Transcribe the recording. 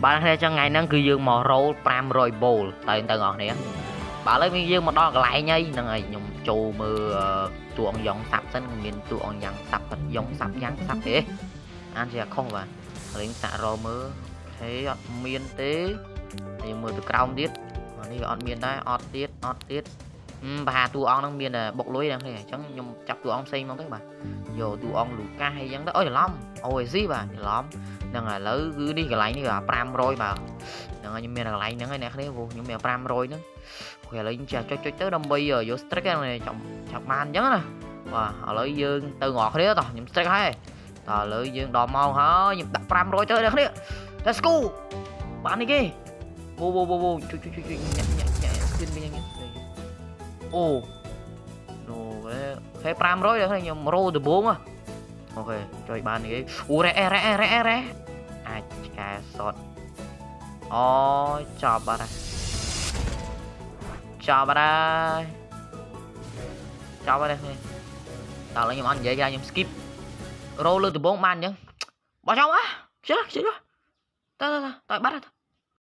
បាទគ្នាចឹងថ្ងៃហ្នឹងគឺយើងមក roll 500 bowl តើទៅបងប្អូនបាទឥឡូវយើងមកដល់កន្លែងហើយហ្នឹងហើយខ្ញុំចូលមើលតួអង្គយ៉ងសាប់សិនមានតួអង្គយ៉ាងសាប់យ៉ងសាប់យ៉ាងសាប់ទេអានជាខុសបាទឥឡូវសាក់រមើល OK អត់មានទេហើយមើលទៅក្រោមទៀតនេះអត់មានដែរអត់ទៀតអត់ទៀតប្រហែលតួអង្គហ្នឹងមានបុកលុយហ្នឹងគ្នាអញ្ចឹងខ្ញុំចាប់តួអង្គផ្សេងមកទៅបាទយកតួអង្គលូកាសអីចឹងទៅអូច្រឡំអូអេស៊ីបាទច្រឡំហ្នឹងហើយឥឡូវគឺនេះកន្លែងនេះគឺ500បាទហ្នឹងហើយខ្ញុំមានកន្លែងហ្នឹងហើយអ្នកគ្នាព្រោះខ្ញុំមាន500ហ្នឹង OK ឥឡូវខ្ញុំចេះចុចចុចទៅដើម្បីយក streak ហ្នឹងចាំចាប់បានអញ្ចឹងណាបាទឥឡូវយើងទៅងគ្នាតោះខ្ញុំ streak ហើយតោះឥឡូវយើងដល់ម៉ោងហើយខ្ញុំដាក់500ទៅអ្នកគ្នា Let's go បាននេះគេវូវូវូវូជួយជួយជួយជួយញាក់ញាក់ញាក់ skin វិញហ្នឹងអូ no way OK 500ដល់ខ្ញុំរោដំបង OK ចុយបាននេះគេអូរ៉េរ៉េរ៉េរ៉េអាចឆ្កែសតអូចប់បាត់ហើយចប់បាត់ហើយចប់បាត់ហើយតោះឥឡូវខ្ញុំអត់និយាយខ្ញុំ skip រោលើដំបងបានអញ្ចឹងបោះចោលអាខ្ជិលខ្ជិលតើតើតើបាត់